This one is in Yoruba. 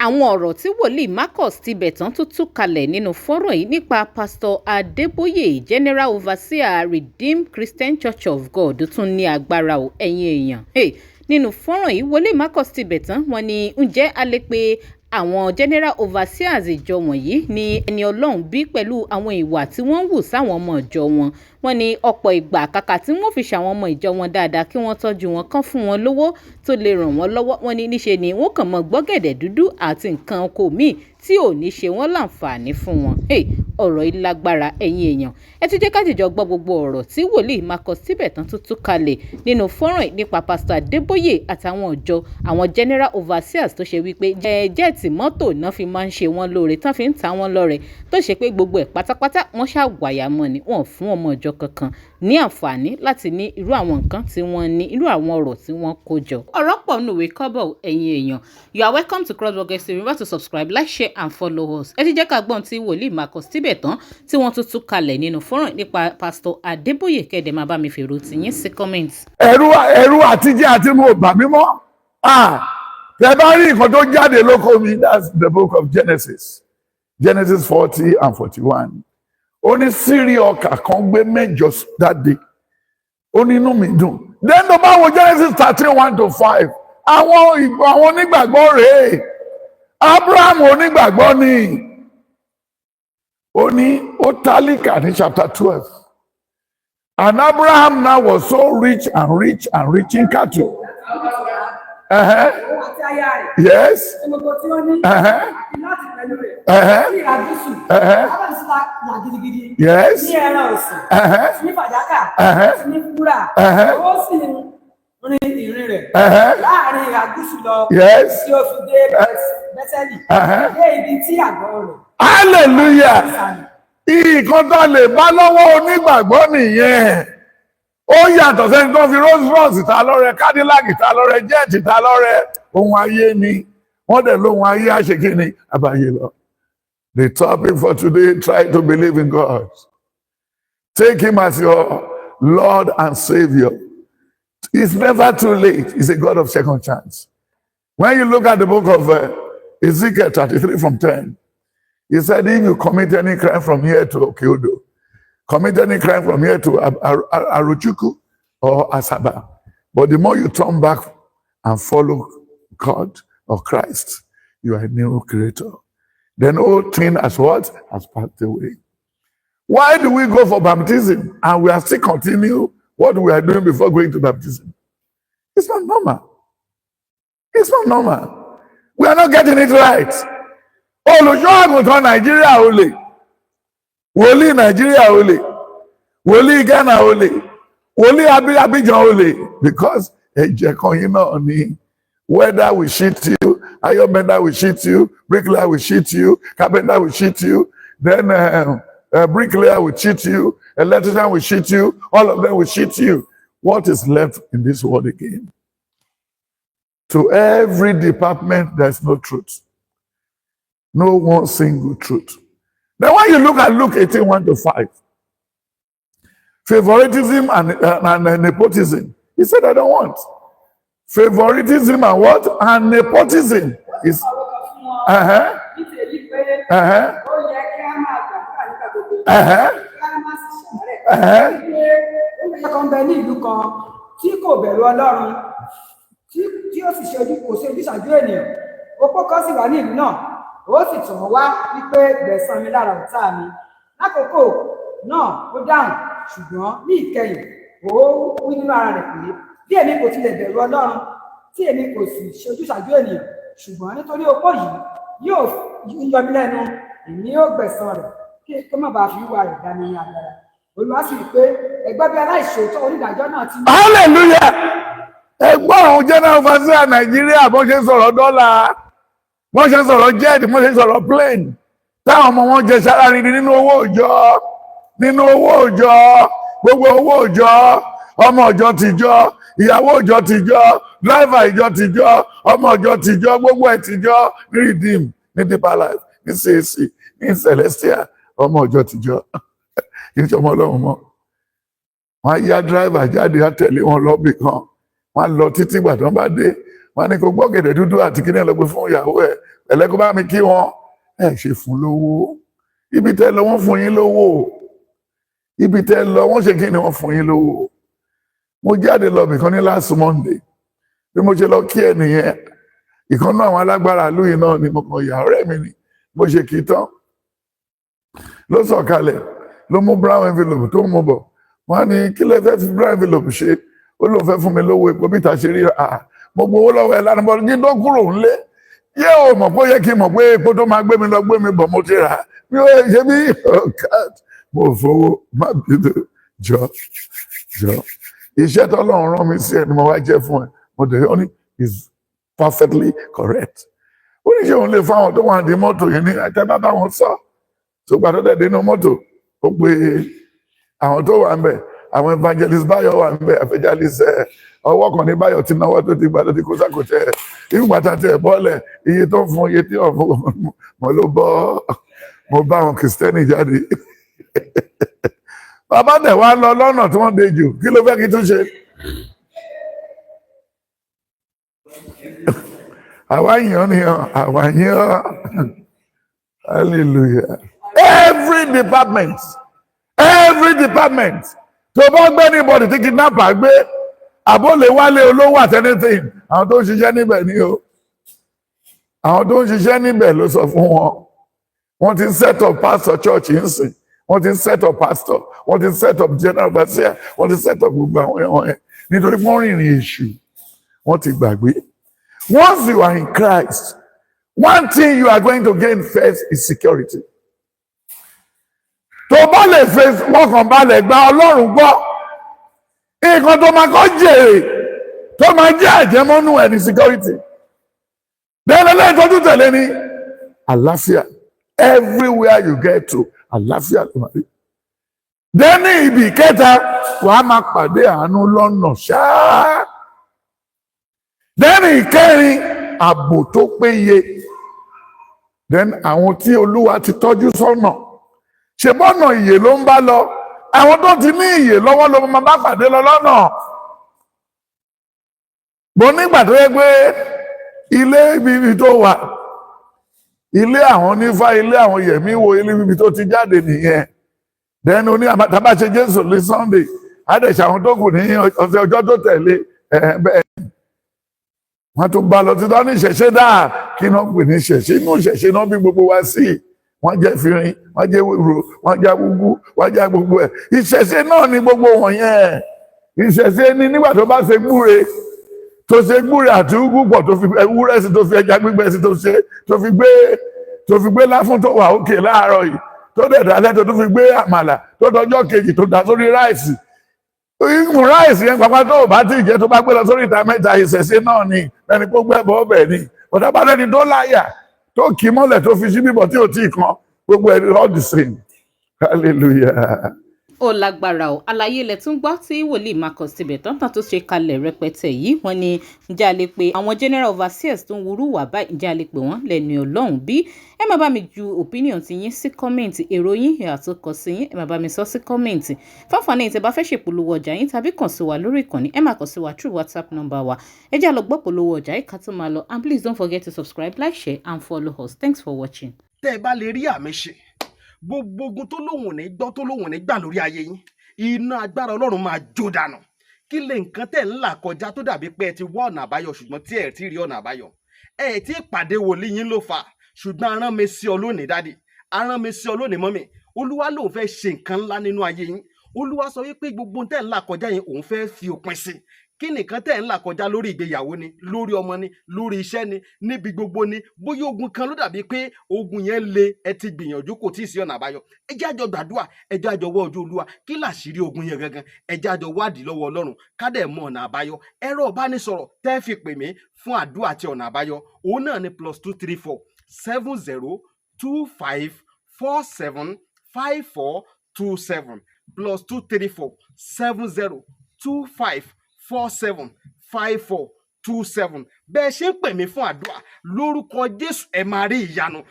Àwọn ọ̀rọ̀ tí wòlíì Marcus Tibetan tún tú kalẹ̀ nínú fọ́nrán yìí nípa Pásítọ̀ Adébóyè, General Overseer Redeemed Christian Church of God, tún ní agbára o, ẹ̀yin èèyàn. Hey, nínú fọ́nrán yìí, wòlíì Marcus Tibetan, wọ́n ní ǹjẹ́ a lè pe àwọn general overseers ìjọ wọ̀nyí ní ẹni Ọlọ́run bí pẹ̀lú àwọn ìwà tí wọ́n ń hù sáwọn ọmọ ìjọ wọn? Wọ́n ní ọ̀pọ̀ ìgbà, kàkà tí wọ́n fi ṣàwọn ọmọ ìjọ wọn dáadáa, kí wọ́n tọ́jú wọn, kán fún wọn lówó tó lè ràn wọ́n lọ́wọ́, wọ́n ní níṣe ni wọ́n kàn mọ́ gbọ́gẹ̀dẹ̀ dúdú àti nǹkan oko míì tí ò ní ṣe wọ́n láǹfààní fún wọn. Hey, ọ̀rọ̀ yìí lágbára, ẹ̀yin èèyàn. Ẹ tún jẹ́ ká jìjọ gbọ́ gbogbo ọ̀rọ̀ tí wòlíì Marcus Tibetan tún tú kalẹ̀ nínú fọ́nrán yìí nípa Pásítọ̀ Adébóyè àtàwọn ìjọ àwọn general overseers tó ṣe wípé jet, mọ́tò náà fi máa ń ṣe wọ́n lóore, tán fi ń ta wọ́n lọ́rẹ, tó ṣe pé gbogbo ẹ̀ pátápátá wọ́n ṣàwàyà mọ́ ni wọ́n fún ọmọ ìjọ kankan ní àǹfààní láti ní irú àwọn nǹkan tí wọ́n ní, irú àwọn ọ̀rọ̀ tí wọ́n kó jọ. Ọ̀rọ̀ pọ̀ nínú ìwé kọ́bọ̀, ẹ̀yin èèyàn. You are welcome to Crossblog XT. Remember to subscribe, like, share and follow us. Ẹ ti jẹ́ ká gbọ́n tí wòlíì Marcus Tibetan tí wọ́n tún tú kalẹ̀ nínú fọ́nrán nípa Pásítọ̀ Adébóyè. Kẹ́dẹ̀ máa bá mi fèrò tìyín sí comment. Ẹ̀rù ẹ̀rù àtijọ́ àti mo bà mí mọ́. Ah, tẹ bá rí nǹkan tó jáde lóko mi, that's the book of Genesis, Genesis 40 and 41. Ó ní sírí ọkà kan gbé mẹ́jọ jáde, ó ní inú mi dùn. Then tó bá wo Genesis 13:1 to 5, àwọn onígbàgbọ́ rèé. Abraham onígbàgbọ́ ni. Ó ní ó tálíkà ní chapter 12. And Abraham now was so rich and rich and rich in cattle. Òun àti aya rẹ̀. Yes. Tí gbogbo tí ó ní. Àti láti pẹ̀lú rẹ̀. Sí ìhà gúúsù. Ábúráhámù sì là gidigidi. Ní ẹran ọ̀sìn. Ní fàdákà. Ní wúrà. Ó sì rin ìrìn rẹ̀ láàrin ìhà gúúsù lọ. Tí ó fi dé Bẹ́tẹ́lì. Dé ibi tí àgọ́ rẹ̀. Hallelujah. Sàmì. Ìkan tá a lè bá lọ́wọ́ onígbàgbọ́ nìyẹn. Ó yàtọ̀ sẹ́ni tó fi Rolls Royce ta lọ́rẹ, Cadillac ta lọ́rẹ, jet ta lọ́rẹ. Ohun ayé ni. Wọ́n dẹ̀ lóhun ayé àṣekínni àbáyé lọ. The topic for today: try to believe in God. Take him as your Lord and Savior. It's never too late. He's a God of second chance. When you look at the book of Ezekiel 33 from 10, he said, if you commit any crime from here to Kyodo, commit any crime from here to Arochukwu or Asaba, but the more you turn back and follow God or Christ, you are a new creator. Then old thing has what? Has passed away. Why do we go for baptism and we are still continue what we are doing before going to baptism? It's not normal. It's not normal. We are not getting it right. Olùṣọ́ àgùntàn Nàìjíríà olè, wòlíì Nàìjíríà olè, wòlíì Ghana olè, wòlíì Abidjan olè, because ẹ̀jẹ̀ kan yín náà ni. Whether we cheat you, iron bender will cheat you, bricklayer will cheat you, carpenter will cheat you, then bricklayer will cheat you, electrician will cheat you, all of them will cheat you. What is left in this world again? To every department, there's no truth. No one single truth. Then when you look at Luke 18, 1 to 5, favoritism and nepotism. He said, "I don't want." Favoritism and what? And nepotism is, Ọ̀rọ̀ kan fún wọn. Ní ti èyí pé ó yẹ kí a máa gbàdúrà nígbà gbogbo. Kí a má sì ṣàárẹ̀. Pé ó kan bẹ ní ìlú kan tí kò bẹ̀rù Ọlọ́run, tí ó sì ṣe ojú kò ṣe ojúṣàájú ènìyàn. Opó kan sì wà ní ìlú náà, ó sì tọ̀ wọ́n wá wípé, "Gbẹ̀san mi lára ọ̀tá mi." Lákòókò náà ó dáhùn, ṣùgbọ́n ní ìkẹyìn ó wí nínú ara rẹ̀ pé, "Bí èmi kò tilẹ̀ bẹ̀rù Ọlọ́run, tí èmi kò sì ṣe ojúṣàájú ènìyàn, ṣùgbọ́n nítorí opó yìí yóò yọ mí lẹ́nu, èmi yóò gbẹ̀san rẹ̀, kí kó má bàa fi wíwá rẹ̀ dá mi ní agbára." Olúwa sì wí pé, "Ẹ gbọ́ bí aláìṣòótọ́ onídàájọ́ náà ti Hallelujah. Ẹgbọ́n àwọn general overseer Nàìjíríà, bọ́n ṣe ń sọ̀rọ̀ dọ́là, bọ́n ṣe ń sọ̀rọ̀ jet, bọ́n ṣe ń sọ̀rọ̀ plane, táwọn ọmọ wọn jẹ sára rìn nínú owó òjọ́, nínú owó òjọ́, gbogbo owó òjọ́, ọmọ ọjọ́ tìjọ́, ìyàwó òjọ́ tìjọ́, driver ìjọ tìjọ́, ọmọ ọjọ́ tìjọ́, gbogbo ẹ̀ tìjọ́ ní Redeem, ní Deeper Life, ní CAC, ní Celestial, ọmọ ọjọ́ tìjọ́, kì í ṣe ọmọ Ọlọ́run mọ́. Wọ́n á yá driver jáde, á tẹ̀lé wọn lọ́bì kan, wọ́n á lọ títí gbà tí wọ́n bá dé. Wọ́n ní kó gbọ́gẹ̀dẹ̀ dúdú àti kíní ẹ̀ lọ gbé fún ìyàwó ẹ̀, ẹ̀lẹ́ kó bá mi kí wọn. Ẹ̀ ṣe fún lówó. Ibi tẹ́ lọ, wọ́n fún yín lówó. Ibi tẹ́ lọ, wọ́n ṣe kí ni, wọ́n fún yín lówó. Mo jáde lọ bìkan ní last Monday. Bí mo ṣe lọ kí ẹ nìyẹn, ìkan náà àwọn alágbára ìlú yìí náà ni. Mo kàn yà, ọ̀rẹ́ mi ni. Mo ṣe kì í tán, ló sọ̀kalẹ̀, ló mú brown envelope tó mú bọ̀. Wọ́n á ní, "Kí lẹ fẹ́ fi brown envelope ṣe?" Ó lóun fẹ́ fún mi lówó epo. Bí ìta ṣe rí, à mo gbowó lọ́wọ́ ẹ̀ lánàá bọ́ kí n tó kúrò ńlé. Yé, o mọ̀ pé ó yẹ kí n mọ̀ pé epo tó máa gbé mi lọ gbé mi bọ̀, mo ti rà á. Mi ò ṣe bí, oh God, mo fowó, má bínú, jọ jọ. Iṣẹ́ tọ́lọ́run rán mi sí ẹ ni mo wá jẹ́ fún ẹ. Mo dẹ̀ ó ní is perfectly correct. Ó ní ṣé òun lè fáwọn tó wà ní mọ́tò yẹn ní ẹ̀tẹ́ bá bá wọn sọ tó gbà tó dẹ̀ dénú mọ́tò. Ó pe àwọn tó wà ń bẹ̀, àwọn evangelist Báyọ̀ wà ń bẹ̀, evangelist ẹ̀ ọwọ́ kan ní Báyọ̀ tí náwó tó ti gbà tó ti kó sákòtẹ́ ẹ̀. Ìgbà tá tẹ̀ bọ́ọ̀lẹ̀, iye tó ń fún, iye tí ò fún mo ló bọ́. Mo bá àwọn Kìrìsìtẹ́nì jáde. Bàbá dẹ̀ wá lọ lọ́nà tí wọ́n de jù. Kí ló fẹ́ kí tún ṣe? Àwa yàn ni, àwa yàn. Hallelujah. Every department, every department tó bá gbé anybody tí kidnapper gbé, àbólè wálé olówó àti anything, àwọn tó ń ṣiṣẹ́ níbẹ̀ ni o. Àwọn tó ń ṣiṣẹ́ níbẹ̀ ló sọ fún wọn. Wọ́n ti ń set up pastor church ń sìn, wọ́n ti ń set up pastor, wọ́n ti ń set up general overseer, wọ́n ti ń set up gbogbo àwọn ẹ̀wọ̀n yẹn, nítorí wọ́n rìnrìn èṣù, wọ́n ti gbàgbé. Once you are in Christ, one thing you are going to gain first is security. Tó bá lè fẹ́ wọ́n balẹ̀ gba Ọlọ́run gbọ́, nǹkan tó máa kọ́ jèrè, tó máa jẹ́ àjẹmọ́nú ẹ̀ ní security. Then ẹlẹ́yìn tó tún tẹ̀lé ní àlàáfíà. Everywhere you get to, àlàáfíà ló máa rí. Then ní ibi kẹta, wàá máa pàdé àánú lọ́nà ṣáá. Then ìkẹrin, ààbò tó péye. Then àwọn tí Olúwa ti tọ́jú sọ́nà, ṣe bọ́nà ìyè ló ń bá lọ, àwọn tó ti ní ìyè lọ́wọ́ ló máa bá pàdé lọ lọ́nà. Bó nígbà tó yẹ pé ilé ibi tó wà, ilé àwọn onífá, ilé àwọn yẹ̀mí wo, ilé ibi tó ti jáde nìyẹn. Then oní àbá ṣe Jésù ní Sunday, àdẹ̀ṣe àwọn tó kù ní ọ̀sẹ̀ ọjọ́ tó tẹ̀lé ẹ̀ bẹ́ẹ̀, wọ́n tún bá lọ títọ́ ní ìṣẹ̀ṣe dáa. Kí náà pè ní ìṣẹ̀ṣe? Inú ìṣẹ̀ṣe náà bí gbogbo wa sí. Wọ́n jẹ́ firin, wọ́n jẹ́ wúro, wọ́n jẹ́ gbogbo, wọ́n jẹ́ gbogbo ẹ̀. Ìṣẹ̀ṣe náà ni gbogbo wọ̀nyẹn. Ìṣẹ̀ṣe ni nígbà tó bá ṣe gbúre, tó ṣe gbúre àti úgú pọ̀, tó fi ewúrẹ́ sí, tó fi ẹja gbígbẹ sí, tó ṣe, tó fi gbé láfún tó wà òkè láàárọ̀ yìí, tó dẹ̀ dálẹ́, tó fi gbé àmàlà, tó dọjọ́ kejì, tó dà sórí rice, ìmú rice yẹn pàpà, tó o bá ti jẹ, tó bá gbé lọ sórí ìta mẹ́ta, ìṣẹ̀ṣe náà ni. Ẹni kó gbẹ́bọ̀ ọbẹ̀ ni ọ̀dà bá lẹ́ni tó láyà, tó kì í mọ́lẹ̀, tó fi sí bíbọ̀ tí ò tí ì kan gbogbo ẹ̀, all the same. Hallelujah. Ó lágbára o. Àlàyé ilẹ̀ tún gbọ́ tí wòlíì Marcus Tibetan tán tó ṣe kalẹ̀ rẹpẹtẹ yìí. Wọ́n ní, ǹjẹ́ a lè pe àwọn general overseers tó ń wúrú wà báyìí, ǹjẹ́ a lè pè wọ́n lẹ́nu Ọlọ́run bí? Ẹ máa bá mi ju opinion ti yín sí comment. Èrò yín àtúkọ̀ sí yín, ẹ máa bá mi sọ sí comment. Fáfàní tẹ́ bá fẹ́ ṣèpolówó ọjà yín tàbí kàn sí wa lórí ìkànnì, ẹ máa kàn sí wa through WhatsApp number wa. Ẹ jẹ́ á lọ gbọ́ polówó ọjà yìí ká tó máa lọ. And please don't forget to subscribe, like, share and follow us. Thanks for watching. Tẹ́ ẹ bá lè rí àmì ṣe, gbogbo ogun tó lóhùn ò ní gbọ́, tó lóhùn ò ní gbà lórí ayé yín, iná agbára Ọlọ́run máa jó dànù. Kí lè nǹkan tẹ̀ ń là kọjá tó dàbí pé ẹ ti wá ọ̀nà àbáyọ, ṣùgbọ́n tí ẹ ti rí ọ̀nà àbáyọ? Ẹ ti pàdé wòlíì yín ló fà, ṣùgbọ́n arán mi sí ọ lónìí, daddy, arán mi sí ọ lónìí, mummy. Olúwa lòun fẹ́ ṣe nǹkan ńlá nínú ayé yín. Olúwa sọ wípé gbogbo tẹ̀ ń là kọjá yẹn, òun fẹ́ fi òpin sí. Kí nìkan tẹ̀ ń là kọjá? Lórí ìgbéyàwó ni, lórí ọmọ ni, lórí iṣẹ́ ni, níbi gbogbo ni. Bóyá ogun kan ló dàbí pé ogun yẹn le, ẹ ti gbìyànjú, kò tí ì sí ọ̀nà àbáyọ. Ẹ jẹ́ àjọ gbàdúrà, ẹ jẹ́ àjọ wọ́ ojú Olúwa. Kí làṣírí ogun yẹn gangan? Ẹ jẹ́ àjọ wádìí lọ́wọ́ Ọlọ́run, ká dẹ̀ mọ ọ̀nà àbáyọ. Ẹ̀rọ ìbánisọ̀rọ̀ tẹ́ fi pè mí fún àdúrà àti ọ̀nà àbáyọ, òun náà ni +234 70 25 47 54 27, +234 70 25 47 54 27. Bẹ́ẹ̀ ṣe ń pè mí fún àdúrà, lórúkọ Jésù, ẹ máa rí ìyanu.